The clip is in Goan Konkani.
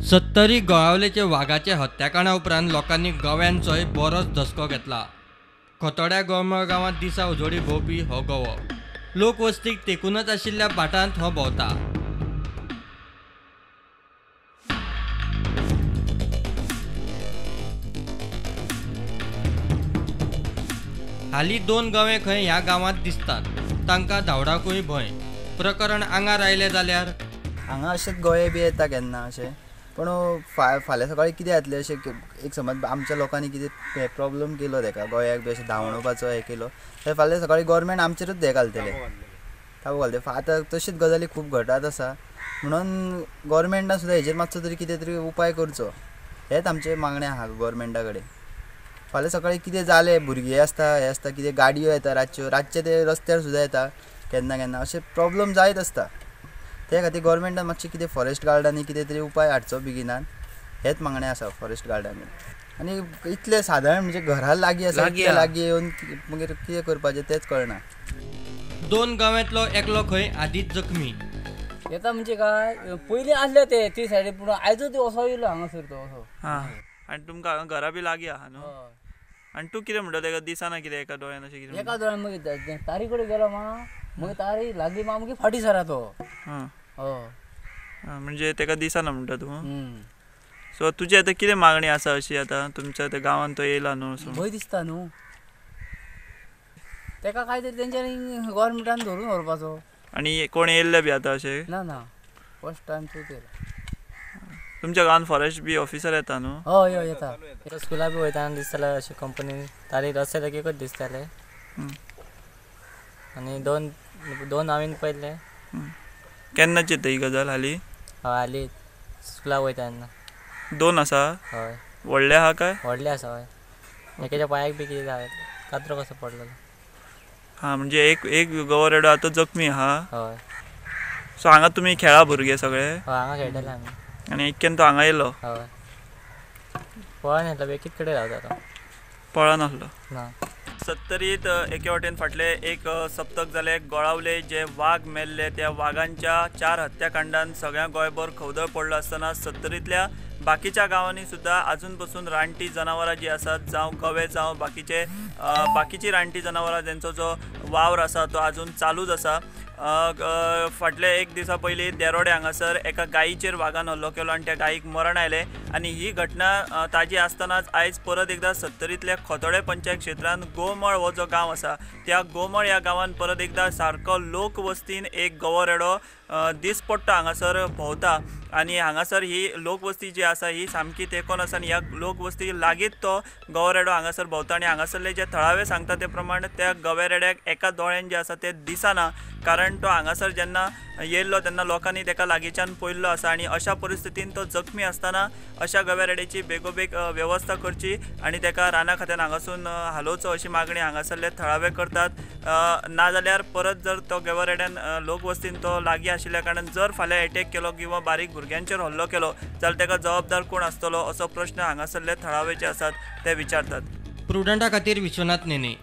सत्तरी गोळावलेचे वागाचे हत्याकांडा उपरांत लोकांनी गव्यांचोय बरोच धसको घेतला. खोतोड्या गोमळ गांवांत दिसा उजोडी भोंवपी हो गवो लोकवस्तीक तेकूनच आशिल्ल्या भाटांत हो भोंवता. हालीं दोन गवे खंय ह्या गांवांत दिसतात, तांकां धांवडाकूय भंय. प्रकरण आंगार आयलें जाल्यार हांगा अशेंच गवे बी येता केन्ना अशें, पूण फाल्यां सकाळीं कितें जातलें अशें एक समज आमच्या लोकांनी कितें प्रॉब्लम केलो तेका गोव्याक बी अशें धांवडोवपाचो हें केलो जाल्यार फाल्यां सकाळीं गोवोरमेंट आमचेरूच हें घालतलें, ताबो घालतलें. आतां तशीच गजाली खूब घडत आसा, म्हणून गोवोरमेंटान सुद्दां हेजेर मातसो तरी कितें तरी उपाय करचो हेच आमचें मागणें आहा गोवोरमेंटा कडेन. फाल्यां सकाळीं कितें जालें, भुरगीं आसता हें आसता, कितें गाडयो येता रातच्यो, रातचे ते रस्त्यार सुद्दां येता केन्ना केन्ना, अशें प्रॉब्लम जायत आसता. ते खातीर गोवोरमेंटान मातशें कितें फॉरेस्ट गार्डांनी कितें तरी उपाय हाडचो बेगिनान, हेच मागणें आसा फॉरेस्ट गार्डांनी. आनी इतलें सादारण म्हणजे घरा लागीं आसा, इतलें लागीं येवन मागीर कितें करपाचें तेंच कळना. दोन गांवांतलो एकलो खंय आदींच जखमी. येता म्हणजे काय पयलीं आसले ते ती सायडीन, पूण आयजो ते असो येयलो हांगासर तो असो. आनी तुमकां हांगा घरा बी लागीं आहा न्हू? आनी तूं कितें म्हणटा तेका दिसना कितें एका दोळ्यान अशें कितें? एका दोळ्यान मागीर तारी कडेन गेलो मा, मागीर तारी लागली मा, मागीर फाटीं सरा तो. हय, म्हणजे तेका दिसना म्हणटा तूं. सो तुजी आतां कितें मागणी आसा अशी आतां तुमच्या त्या गांवांत तो येयला न्हू, भंय दिसता न्हू तेका, काय तरी तेंच्यांनी गोवोरमेंटान धरून व्हरपाचो. आनी कोण येयल्ले बी आतां अशें? ना ना, फर्स्ट टायम तूं येयला. तुमच्या गांवांत फॉरेस्ट बी ऑफिसर येता न्हू? हय हय येता. स्कुला बी वयतना दिसताले अशें कंपनी तारी रस्त्यार एकूच दिसताले. आनी दोन दोन हांवें पळयल्ले. केन्नाची ही गजाल हाली? हय हाली स्कुला वयता तेन्ना. दोन आसा? हय. व्हडले आहा काय? व्हडले आसा हय. एकेच्या पांयाक बी कितें जालें, कातरो कसो पडलो. हा, म्हणजे एक एक गवो रेडो आतां जखमी आहा. हय. सो हांगा तुमी खेळा भुरगे सगळे? हय हांगा खेळटाले आमी. आनी इतक्यान तो हांगा येयलो? हय. पळोन येतलो, बेगीत कडेन रावता तो, पळनासलो ना. सत्तरीत एके वटेन फाटले एक सप्तक जाले गोळावले जे वाग मेल्ले त्या वागांच्या 4 हत्याकांडान सगळ्या गोंयभर खवदळ पडलो आसतना सत्तरींतल्या बाकीच्या गांवांनी सुद्दां आजून पसून रानटी जनावरां जी आसात, जावं गवे जावं बाकीची रानटी जनावरां तेंचो जो वावर आसा तो आजून चालूच आसा. फाटले एक दिसा पयलीं देरोडे हांगासर एका गायीचेर वागान हल्लो केलो आनी त्या गायीक मरण आयलें. आनी ही घटना ताजी आसतनाच आयज परत एकदां सत्तरींतल्या खोतोडे पंचायत क्षेत्रांत गोमळ हो जो गांव आसा त्या गोमळ ह्या गांवांत परत एकदां सारको लोकवस्तीन एक गवो रेडो दिसपट्टो हांगासर भोंवता. आनी हांगासर ही लोकवस्ती जी आसा ही सामकी तेंकोन आसा आनी ह्या लोकवस्ती लागींच तो गवो रेडो हांगासर भोंवता. आनी हांगासरले जे थळावे सांगता ते प्रमाण त्या गव्या रेड्याक एका दोळ्यान जे आसा ते दिसना, कारण तो हांगासर जेन्ना येयल्लो तेन्ना लोकांनी तेका लागींच्यान पळयल्लो आसा. आनी अशा परिस्थितीन तो जखमी आसतना अशा गव्या रेड्याची बेगोबेग वेवस्था करची आनी तेका राना खात्यान हांगासून हालोवचो अशी मागणी हांगासरले थळावे करतात. नाजाल्यार परत जर तो गव्या रेड्यान लोकवस्तीन तो लागीं आशिल्ल्या कारणान जर फाल्यां एटॅक केलो किंवा बारीक भुरग्यांचेर हल्लो केलो जाल्यार तेका जबाबदार कोण आसतलो असो प्रश्न हांगासरले थळावे जे आसात ते विचारतात. प्रुडंटा खातीर विश्वनाथ नेने.